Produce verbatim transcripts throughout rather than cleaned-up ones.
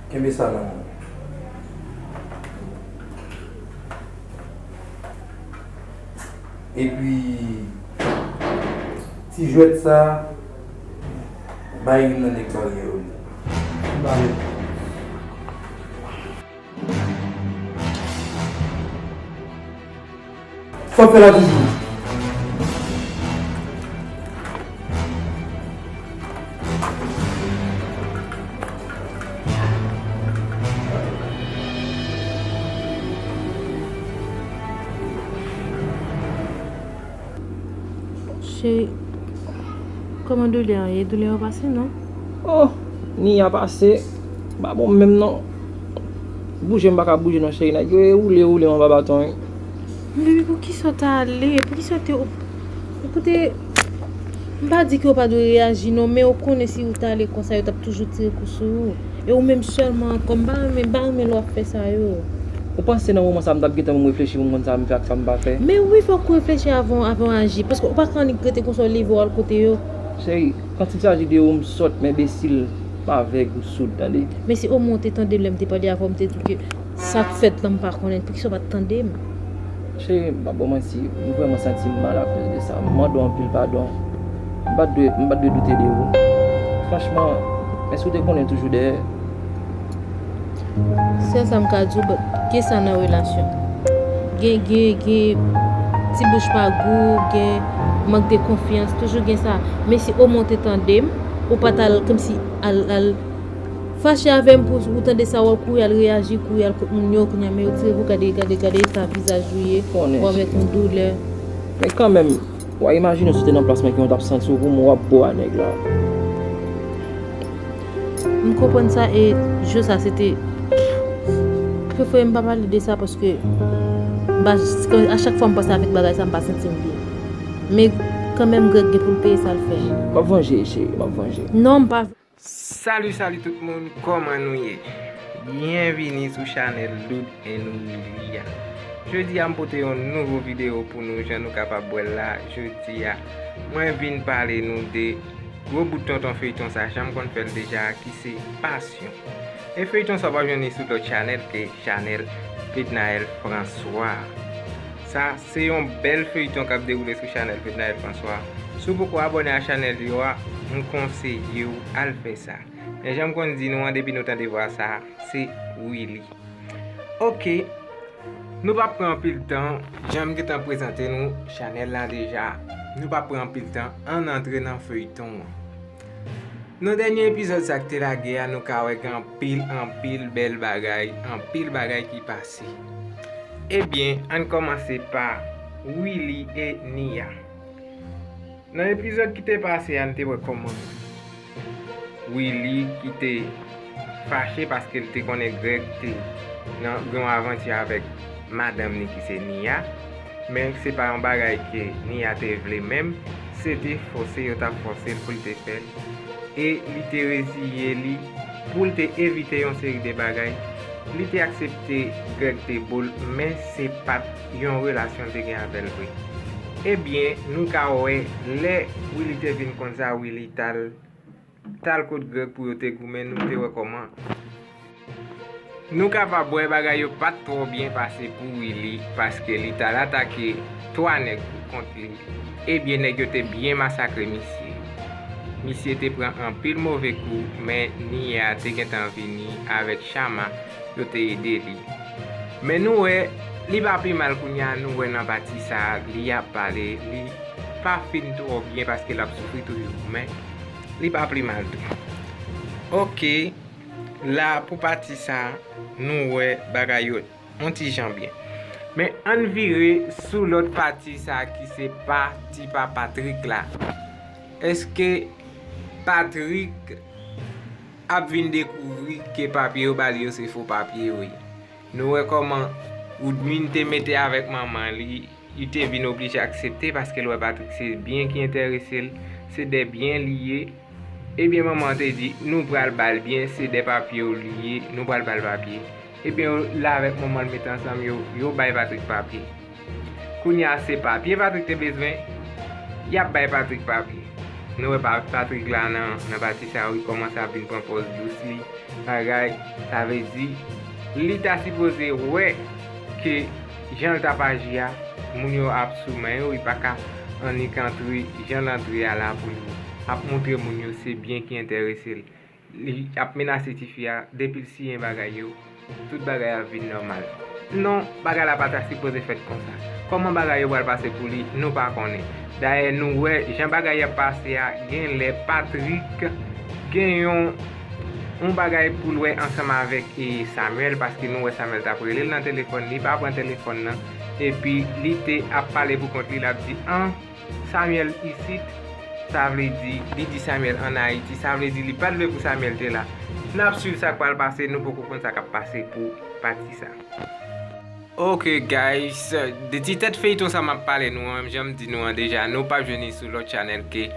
Kenbe sa nan men w. Epi, ti jwèt sa, bay youn nan nèg baryè yo li. M ba yo. Sa w ap fè la toujou? Cheri, kòman doulè an ye? Doulè an pase, non? Oh, Nia pase. Pa bon menm non. Bouje m pa ka bouje non, cheri. Nèg yo e woule, woule m anba baton, wi. Baby, poukisa w t ale? Poukisa w te... Koute, m pa di ke w pa dwe reyaji non, men ou konnen si ou t ale konsa, yo t ap toujou tire kou sou ou. E ou menm sèlman ankò, m pa renmen, m pa renmen lè w ap fè sa yo. Ou panse nan moman sa a m t ap gentan pou m reflechi pou m konn sa m fè ak sa m pa fè? Men wi, fòk ou reflechi avan, avan w aji, paske ou pa ka annik rete konsa, w leve w al kote yo. Cheri, quand il s'agit de ou, m sòt, m enbesil, m avèg ou soud, tande? Men si omwen w te tande m lè m te pale avè w, m te di w ke sa k fèt lan m pa konnen, poukisa w pa t tande m? Cheri, m p ap ba w manti, m vrèman santi m mal akoz de sa. M mande w anpil padon. M pa t dwe, m pa t dwe doute de ou. Franchman, men si w te konnen toujou dèyè. Sèl sa m ka di w, but, gen sa nan relasyon. Gen, gen, gen ti bouch pa gou, gen mank de konfyans, toujou gen sa. Men si omwen w te tande m, ou pa t al kòmsi al, al fache avè m pou ou tande sa, w al kouri al reyaji, kouri al kot moun yo, kounye a men yo tire kou, gade, gade, gade eta vizaj ou ye, ou avèk yon doulè. Men kanmenm, w a imajine w si w te nan plas mwen, kijan w t ap santi w pou mwen, w ap bo a nèg la. M konprann sa, e jou sa se te... Prefere m pa pale de sa paske m pa, a chak fwa m panse avèk bagay sa, m pa santi m byen. Men kanmenm, Greg gen pou l peye sa l fè. M ap vanje, cheri, m ap vanje. Non, m pa... Salut, salut tout moun, kòman nou ye? Byenvini sou chanèl Loud and Willy a. Jodi a, m pote yon nouvo videyo pou nou, jan nou kapab wè l la. Jodi a, mwen vin pale nou de gwo bout tonton feyton sa, jan m konn fè l deja, ki se Pasyon. E feyton sa w pa jwenn li sou lòt chanèl ke chanèl Fednaelle François. Sa se yon bèl feyton k ap dewoule sou chanèl Fednaelle François. Si w poko abòne a chanèl yo a, m konseye w al fè sa. Men jan m konn di nou an, depi nou tande vwa sa, se Willy. Oke, nou p ap pran anpil tan, jan m gentan prezante nou chanèl la deja, nou p ap pran anpil tan, ann antre nan feyton an. Nan dènye epizòd sa k te lage a, nou ka wè gen anpil, anpil bèl bagay, anpil bagay ki pase. Ebyen, ann kòmanse pa Willy e Nia. Nan epizòd ki te pase a, n te wè kòman Willy ki te fache paske l te konnen Greg te nan yon avanti avèk madanm li ki se Nia. Men se pa yon bagay ke Nia te vle menm, se te fòse yo t ap fòse l pou l te fè l. E li te reziye li pou l te evite yon seri de bagay. Li te aksepte Greg te bo l, men se pa t yon relasyon l te gen avè l vre. Ebyen, nou ka wè lè Willy te vin konn sa, Willy t al, t al kot Greg pou yo te goumen, nou te wè kòman. Nou kapab wè bagay yo pa t twò byen pase pou Willy, paske li t al atake twa nèg pou kont li. Ebyen, nèg yo te byen masakre misye. Misye te pran anpil move kou, men Nia te gentan vini avèk Shama, yo te ede li. Men nou wè, li pa pi mal kounye a, nou wè nan pati sa a, li ap pale, li pa fin twò byen paske l ap soufri toujou, men li pa pi mal tou. Oke, la pou pati sa a, nou wè bagay yo yon ti jan byen. Men ann vire sou lòt pati sa a ki se pati pa Patrick la. Èske Patrick ap vin dekouvri ke papye yo ba li yo se fo papye yo ye? Nou wè kòman Woodmine te mete avèk manman li, li te vin oblije aksepte paske l wè Patrick se byen ki enterese l, se de byen li ye. Ebyen, manman an te di, nou pral ba l byen, se de papye w li ye, nou pral ba l papye. Ebyen, yo, l avèk manman l mete ansanm, yo, yo bay Patrick papye. Kounye a, se papye Patrick te bezwen, y ap bay Patrick papye. Nou wè pa Patrick la nan, nan pati sa wi, kòmanse ap vin pran pòz dous li. Bagay, sa vle di, li ta sipoze wè ke jan l t ap aji a, moun yo ap sou men yo, li pa ka annik antre jan l antre a la pou li ap montre moun yo se byen ki enterese l. Li ap menase tifi a, depi l siyen bagay yo, tout bagay ap vin nòmal. Non, bagay la pa ta sipoze fèt konsa. Kòman bagay yo pral pase pou li, nou pa konnen. Dayè, nou wè jan bagay ap pase a, genlè Patrick gen yon, yon bagay pou l wè ansanm avèk, e, Samuel, paske nou wè Samuel t ap rele l nan telefòn, li pa pran telefòn nan, epi li te ap pale pou kont li, l ap di, an, Samuel isit, sa vle di, li di Samuel ann Ayiti, sa vle di li pa t vle pou Samuel te la. N ap swiv sa k pral pase, nou poko konn sa k ap pase pou pati sa. Ok guys, de ti tèt feyton sa m ap pale nou an, jan m di nou an deja, nou p ap jwenn li sou lòt chanèl ke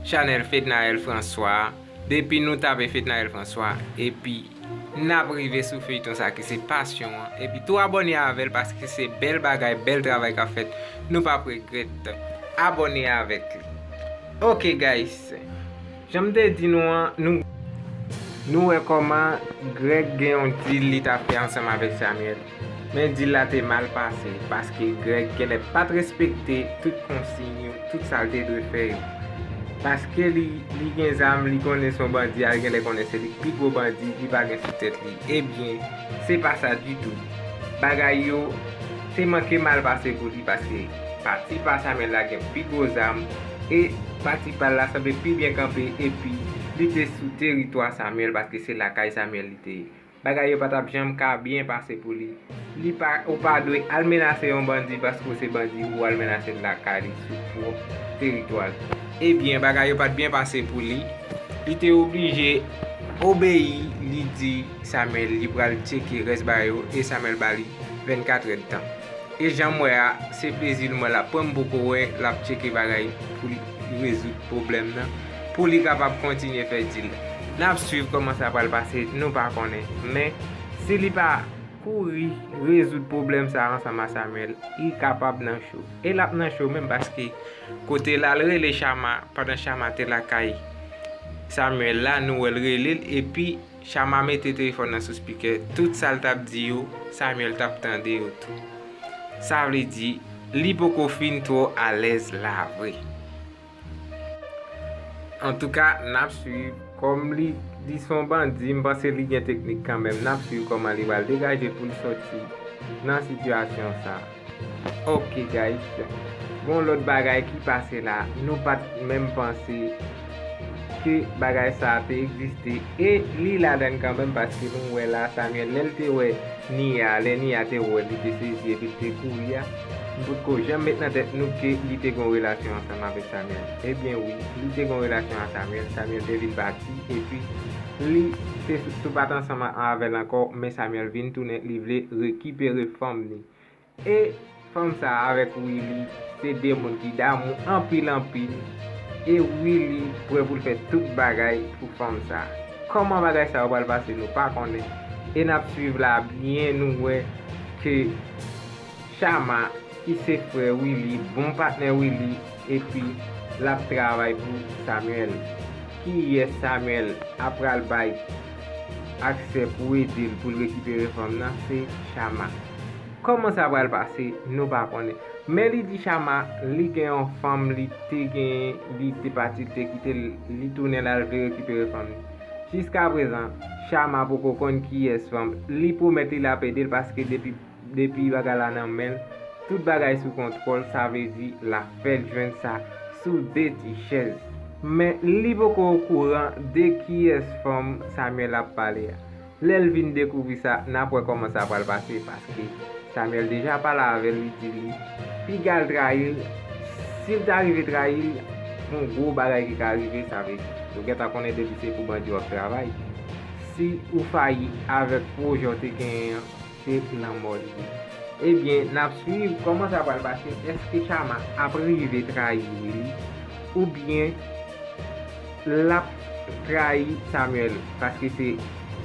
chanèl Fednaelle François. Depi nou tape Fednaelle François, epi n ap rive sou feyton sa ki se Passion an. Epi tou abòne avè l paske se bèl bagay, bèl travay k ap fèt. Nou p ap regrèt. Abòne avèk li. Ok guys, jan m te di nou an, nou, nou wè kòman Greg gen yon deal li t ap fè ansanm avèk Samuel. Men deal la te mal pase, paske Greg genlè pa t respekte tout konsiy yo, tout sa l te dwe fè yo. Paske li, li gen zam, li konnen se yon bandi, al genlè konnen se li k pi gwo bandi, li pa gen sou tèt li. Ebyen, se pa sa ditou. Bagay yo te manke mal pase pou li, paske pati pa Samuel la gen pi gwo zam, e pati pa l la sanble pi byen kanpe, epi li te sou teritwa Samuel, paske se lakay Samuel li te ye. Bagay yo pa t ap janm ka byen pase pou li. Li pa, ou pa dwe al menase yon bandi paske w se bandi, ou al menase l lakay li sou pwòp teritwa l. Ebyen, bagay yo pa t byen pase pou li. Li te oblije obeyi, li di Samuel li pral tcheke rès bagay yo, e Samuel ba li vennkatrè tan. E jan m wè a, se plezi l m wè l ap pran, m poko wè l ap tcheke bagay pou li rezoud pwoblèm nan, pou li kapab kontinye fè deal. N ap swiv kòman sa pral pase, nou pa konnen. Men, si li pa kouri rezoud pwoblèm sa a ansanm a Samuel, li kapab nan cho. E l ap nan cho menm paske kote l al rele Chama, pandan Chama te lakay Samuel la, nou wè l rele l, epi Chama mete telefòn nan sou spikè, tout sa l t ap di yo, Samuel t ap tande yo tou. Sa vle di, li poko fin twò alèz la vre. Antouka, n ap swiv. Kòm li di se yon bandi, m panse li gen teknik kanmenm. N ap swiv kòman li pral degaje pou l sòti nan sitiyasyon sa. Ok guys, gon lòt bagay ki pase la, nou pa t menm panse ke bagay sa a te egziste, e li ladann kanmenm, paske nou wè la, Samuel, lè l te wè Nia, lè Nia te wè l, li te sezi epi l te kouri a, m potko janm met nan tèt nou ke li te gon relasyon ansanm avèk Samuel. Ebyen wi, li te gon relasyon ak Samuel, Samuel te vin pati, epi li te sou, sou pa t ansanm avè l ankò, men Samuel vin tounen, li vle rekipere fanm li. E fanm sa a avèk Willy, se de moun ki damou anpil anpil. E Willy prè pou l fè tout bagay pou fanm sa a. Kòman bagay sa yo pral pase, nou pa konnen. E n ap swiv la byen, nou wè ke Chama, ki se frè Willy, bon patnè Willy, epi l ap travay pou Samuel. Kiyès Samuel ap pral bay aksè pou ede l pou l rekipere fanm nan? Se Chama. Kòman sa pral pase, nou pa konnen. Men li di Chama, li gen yon fanm li te genyen, li te pati, li te kite l, li tounen l al vle rekipere fanm li. Jiskaprezan, Chama poko konn kiyès fanm. Li pwomèt li l ap ede l paske depi, depi bagay la nan men l, tout bagay sou kontwòl, sa vle di l ap fè l jwenn sa sou de ti chèz. Men li poko okouran de kiyès fanm Samuel ap pale a. Lè l vin dekouvri sa, n ap wè kòman sa pral pase, paske Samuel deja pale avè l, li di li piga l trayi l. Si l ta rive trayi l, gon gwo bagay ki ka rive, sa vle di, nou gentan konnen depi se pou bandi w ap travay. Si ou fayi avèk pwojè w te genyen an, se lanmò li ye. Ebyen, n ap swiv kòman sa pral pase. Èske Chama ap rive trayi Willy? Oubyen l ap trayi Samuel? Paske se,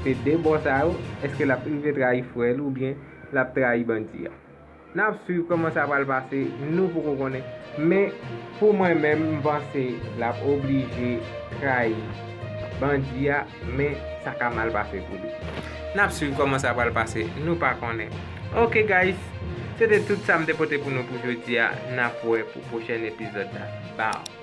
se de bò sa yo. Èske l ap rive trayi frè l oubyen l ap trayi bandi a? N ap swiv kòman sa pral pase, nou poko konnen. Men, pou mwen menm, m panse l ap oblije trayi bandi a, men sa ka mal pase pou li. N ap swiv kòman sa pral pase, nou pa konnen. Ok, guys, se te tout sa m te pote pou nou pou jodi a. N ap wè pou pwochèn epizòd la. Bow!